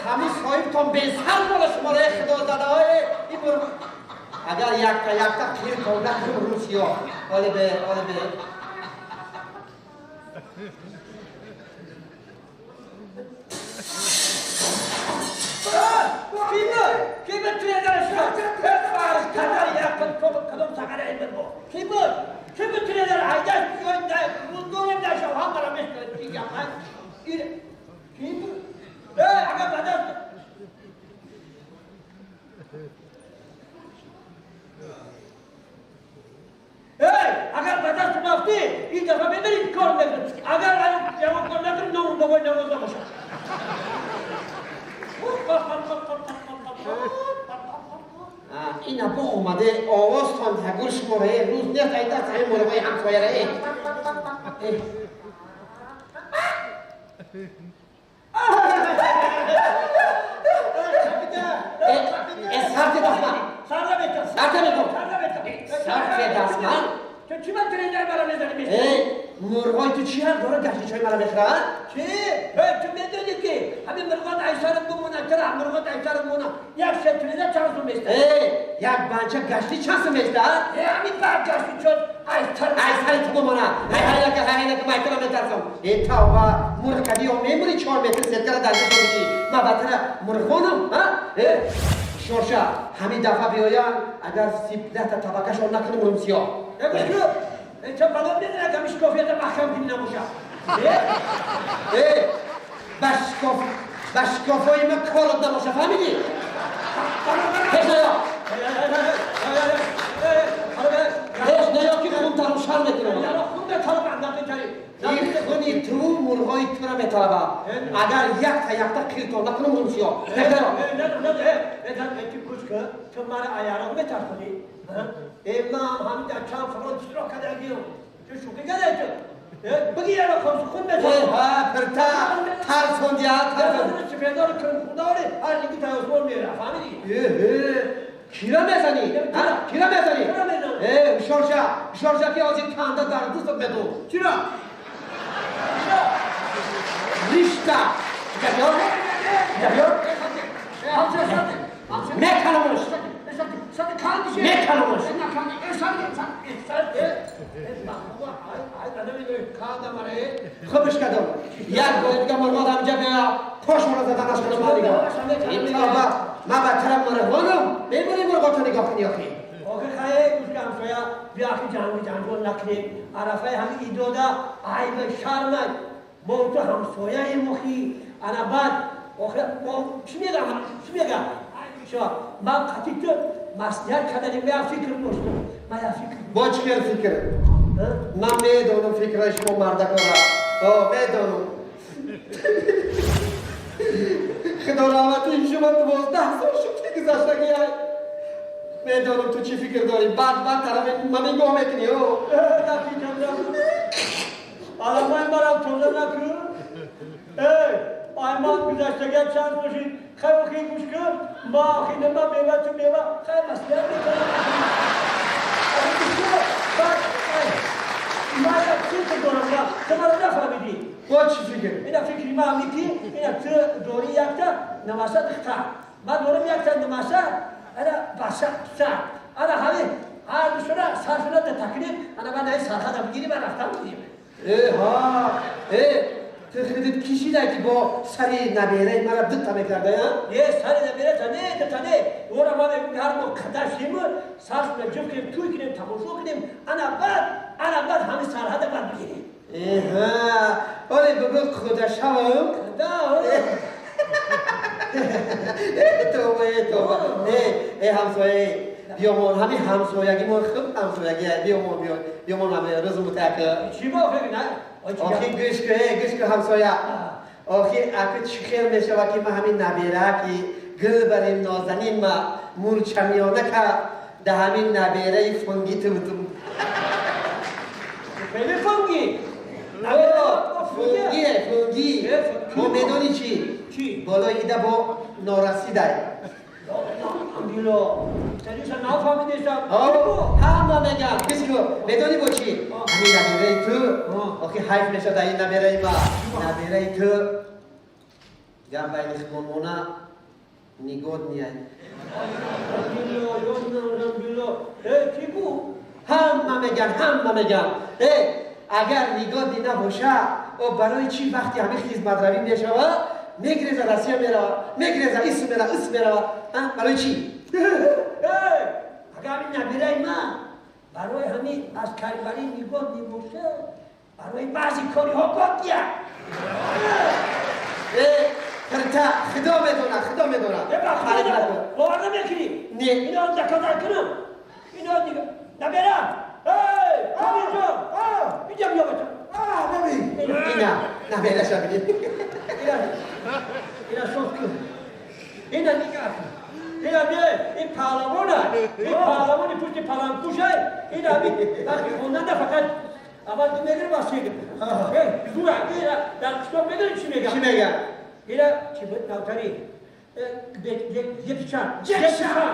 Ҳамин соҳибтон бесар бола шумораи худозадаҳои ин мурғ. Агар якта якта қиртон накунам русиё. Оле бе, оле бе. Ки буд тренер шуд? Кадом сағара ин буд? Ки буд? Ки буд тренер? Айдаш дорем нашав, ҳамара мешнавад ки гапа. Ки буд? Агар бадаст агар ба даст нафтӣ, ин дафъа мебарӣ кор мекунӣ. Агар ягон кор накунӣ, номи бобои намоз набошад. Ина бо омаде овозтон ягур шумораe рӯз нест ай даст ҳамин мурғои ҳамсояраe. Сарте дастман. Сарте мекун. Сарте дастман. Ту чӣ ман тренер мара мезанӣ? Мурғои ту чӣ ҳақ дорад гаштичои мара мехӯрад? Чӣ? Ту медонӣ ки ҳамин мурғот айсарам бимонад, чара мурғот айсарам бимонад. Як шет тренер чанд сум местад? Як банча гашти чанд сум местад? Ҳамин баъд гашти чод айсари ту бимонад. Ҳай ҳай май тура метарсам. Э тавба, мурғ кадӣ ё мемури 4 метр сеткара дар ҷо мешӣ. Ман ба тара мурғонам, ҳа? Шорша, ҳамин дафъа биёянд, агар сиблата табакашон накунам урум сиёҳ. Ча бало медонад ҳамин шикофията маҳкам кунӣ набошад. Ба шикофҳои ман корот набошад, фаҳмидӣ? Пеш наё. Пеш наё ки хунтару шар мекунам. Ин хуни ту мурғои тура металабад. Агар якта якта қиртон накунам урум сиёҳ. Пеш наё. Ту мара аяроқ метарсонӣ? Ман ҳамин дар чанд фрон иштирок кардагиам. Ту шӯхӣ кардӣ ту? Биги яро хун метарсон. Пирта тарсондия, тарсон. Сифедори кунхунаори ҳар ники таёсмон мера, фаҳмидӣ? Кира мезанӣ? Кира мезанӣ? Ҳушёр ша, ҳушёр ша ки ҳозир канда дар дустат медум. Чиро? Ришта. Меканамуш. Меканамуш. Хубш кардам. Як бори дига мурғот ҳамҷа бия, пошонро заданаш кунам ман нигоҳ. Ин тавба, ман ба тараф мурғонам, мемонӣ мурғото нигоҳ кунӣ охи. Охи хай, гӯш кун ҳамсоя, бия ахи ҷанги ҷанҷол накунем. Арафаи ҳамин идода айб шармай. Мо ту ҳамсояем охи. Ана баъд охи мо чӣ мегам? Чӣ мегам? Ман қатъи ту маслиҳат карданем, я фикр доштам. Ман я фикр. Бо чӣ хел фикр? Ман медонам фикраи шумо мардакора. Медонам. Худо раҳмати шумо 12 сол шуд ки гузаштагиай. Медонам ту чӣ фикр дорӣ. Баъд баъд тарафи ман нигоҳ мекунӣ. Аламай марам тоза накун. Эй, ай ман гузаштагиам чанд сол шуд. Хай охи гӯш кун. Ма охи нема мева ту мева. Хай маслиҳат мекунам. Ман як фикр дорам, ту маро нафаҳмидӣ. Бо чӣ фикр? Ина фикри ман ҳамин ки ина ту дорӣ якта намаса духтар. Ман дорам якта намаса ана баса писар. Ана ҳамин ҳар душона саршона такриб ана ман ай сархада бигирим, ман рафтам бигирим. Ҳа, ту худит кишидай ки бо сари набераи мара дута мекарда, я? Сари наберата не, дута не. Ора ман мегӯм ҳар моҳ қадар шиму саршона ҷуфт кунем, тӯй кунем, тамошо кунем. Ана баъд ҳамин сарҳада баъд бигирем. Ҳа, оле бибу худа шавам. Да, Тавба, тавба. Э, ҳамсоя, биёмон, ҳамин ҳамсоягимон хуб ҳамсоягӣ. Биёмон, биё, биёмон ҳамин рӯзу мутака. Чӣ бо охи на? Охи гӯш кун, гӯш кун ҳамсоя. Охи аку чӣ хел мешавад ки ман ҳамин набера ки гул барин нозанин ма мурчамиёна ка да ҳамин набераи фунги ту бутум. Хеле фунги. Фунгие, фунги. Мо медонӣ чӣ? Чӣ? Болои ида бо норасидай. Алҳамдулилло. Таниша нафаҳмидесам. Ҳама меган. Гӯш кун, медонӣ бо чӣ? Ҳамин набераи ту, охи ҳайф мешавад ин набераи ма. Набераи ту Гап байни худмона нигод ниай. Ки бу? Ҳама меган, ҳама меган. Э, агар нигоҳ набоша, о барои чӣ вақти ҳамин хизматравӣ мешава, мегиреза Россия мерава, мегиреза ис мерава, ис мерава, барои чӣ? Агар ҳамин набираи ман барои ҳамин аз карибарӣ нигоҳ небоша, барои баъзи кориҳо год дия. Э, пирта, худо медонад, худо медонад. Бовар намекунӣ? Не. Ино заказат кунам, ино набера. Эй, Амирҷон, инҷа биё, бача. Ина набераша бибин. Ина сос кун, ина нигоҳ кун, ина биё, ин паҳлавона, ин паҳлавони пушти палангпӯшай. Ина ҳамин вақти хонанда фақат аввал мегирем, васеги зура. Ина дар қишлоқ медонӣ чӣ мегам? Чӣ мегам? Ина чӣ буд, навтари Ҷекшан. Ҷекшан,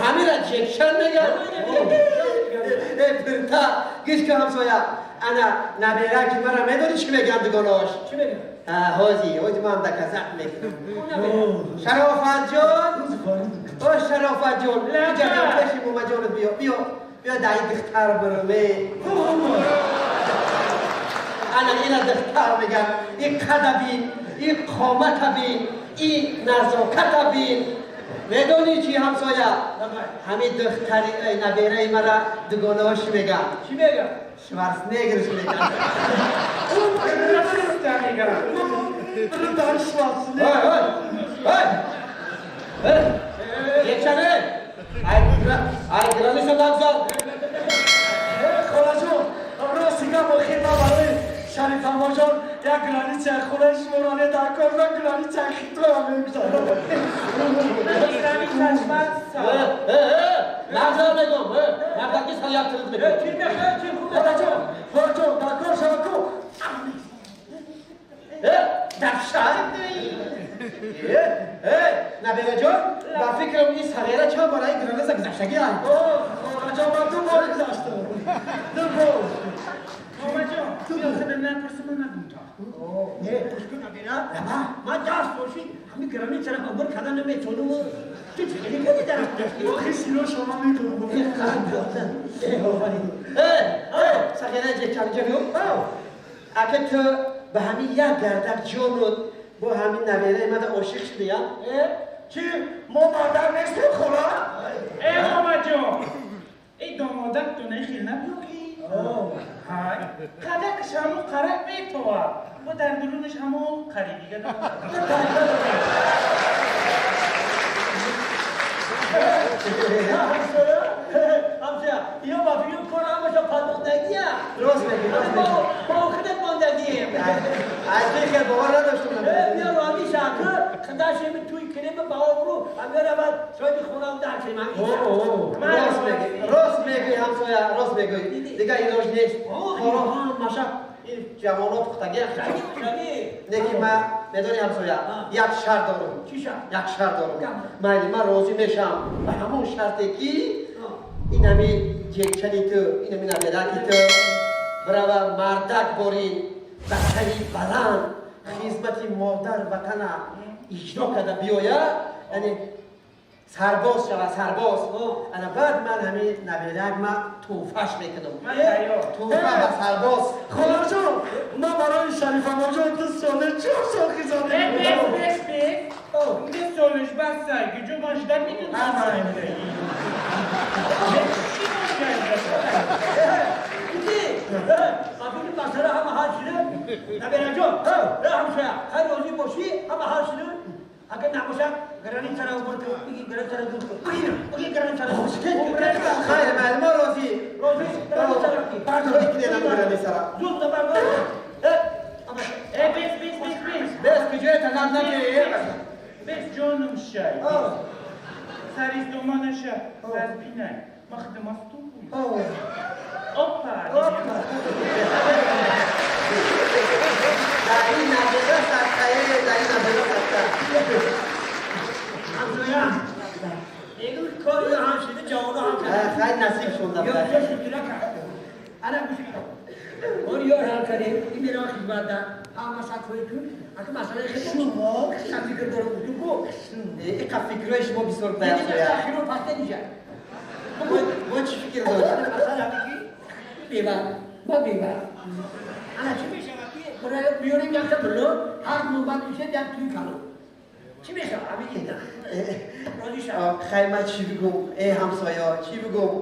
ҳамира ҷекшан мегам. Пирта, гӯш кун, ҳамсоя, ана набера ки мара медонӣ чӣ мегам дугонош? Чӣ мегам? Ҳози ҳози ман доказать мекунам. Шарофатҷон, о Шарофатҷон, ҷаҷон, пеши момаҷонат биё, биё, биё, даи духтар бируме. Ана ина духтар мегам. И қада бин, и қомата бин, и назоката бин. Медонӣ чӣ, ҳамсоя? Ҳамин духтари набераи мара дугонаҳош мегам? Чӣ мегам? Шварценеггерш мегам. Шварценеггер. Ечане! Ай, граница нагзар! Холаҷон, рости гап, охир ман барои Шарифамоҷон як границаи хонаи шуморо не дар кор, ман границаи Хитоя мегузарам. Нагзар мегум! Нагзар, ки сар як тирит мекунӣ. Чӣ мехоҳӣ, чӣ хуб? Холаҷон, холаҷон, дар кор шава ку. Даҳшат! Набераҷон, ба фикрам ин сағира чанд бор ин граница гузаштагӣ ай. Холаҷон, ман ду бор гузаштам, ду бор. Бобаҷон, биё, худам напурсим, ман нагум то. Не, гӯш кун, набера, ман даст бошӣ, ҳамин границаро убур карда наметонам. Ту чӣ кардӣ дар? Охи сиро шумо мекунам. Сағира ҷекчанҷа биё. Ака, ту ба ҳамин як гардак ҷонут бо ҳамин набераи мада ошиқ шудия? Чи, мо мардак нестем, хола? Э, бобаҷон, эй домодак дунаи хел набиёки. Ҳай, қадакаш ҳамо қарак метовад. Бо дар дурунаш ҳамо қари дига дорад. Ҳамсоя, ҳамсоя, ино ба фикрим кор ҳамаша падмондагия. Рост мегӣ, рост мегӣ. Бо худат мондагием. Аз хел бовар надоштам. Биё, рози шаку қадашеми туй кунем, ба обрӯ ҳамё равад, соҳиби хонам дар кунем. Рост мегӣ, рост мегӯӣ, ҳамсоя, рост мегӯӣ. Дигар илоҷ нест, коро ҳамаша ин ҷавоно пухтагӣ. Не ки ма медонӣ, ҳамсоя, як шарт дорам. Чӣ шарт? Як шарт дорам. Майли, ман розӣ мешавам ба ҳамон шарте ки ин ҳами ҷекчани ту, ин ҳами набераки ту бирава, мардак борин, ба сари баланд хизмати модар ватана иҷро карда биёя, яъне сарбоз шава, сарбоз. Ана баъд ман ҳамин наберак ма тӯҳфаш мекунам, тӯҳфа ба сарбоз. Холаҷон, ман барои Шарифамоҷон 2 сола 4 сол хизмат. Бес, бес, бес, 2 солаш басай, гуҷо ман ждать мекунам. Ба масъала ҳама ҳал шуда, набераҷон, ҳамсоя, ҳар розӣ бошӣ, ҳама ҳал шуда. Агар набошад, границаро убур кун, биги, границаро дур кун, бигир, бигир границаро. Хайр, майли, мо розӣ. Розӣ, границаро ки бардорӣ кинем границаро. Зуд бардор. Э, бес, бес, бес, бес. Бес, куҷои талаб накунӣ? Бес, ҷонум шай. Сари доманаша сазбинай. Ма хидмасту. Опа. Опа. Дар ин набера садқае, дар ин набера садқа. Ҳамсоя, мегӯ, кори ҳам шида, ҷавоно ҳам. Хайр, насиб шонда. Ана гӯш кун. Он ёр ҳал кардем, ин мерава хизматда, ҳама сатҳои ту, ака масъалаи хеле Шумо? Фикр дорам, гуфту ку. Иқа фикрҳои шумо бисёр ҳамсоя. Ахиро паста диша. Мо чӣ фикр дорем? Масъала ҳамин ки бева, ма бева. Ана чӣ мешавад ки биёрем якта було, ҳар нӯбат мешавад як туи калон. Чӣ мешавад? Ҳамин ина. Розӣ шав. Хай, ман чӣ бигӯм, э ҳамсоя, чӣ бигӯм?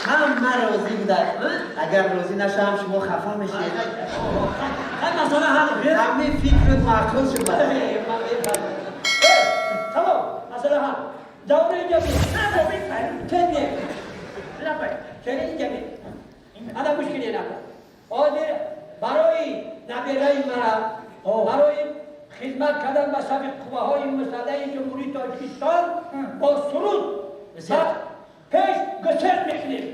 Ҳама розӣ будад. Агар розӣ нашавам, шумо хафа мешед. Хай, масъала ҳал. Ҳамин фикрут маъқул шуд. Тамом, масъала ҳал. Давра инҷа би. Кенне. Лабай. Кенне инҷа би. Ана гӯш кунед ака. Ҳозир барои набераи мара, барои хизмат кардан ба сафи қувваҳои мусаллаҳи Ҷумҳурии Тоҷикистон бо суруд Бисёр. пеш гусел мекунем.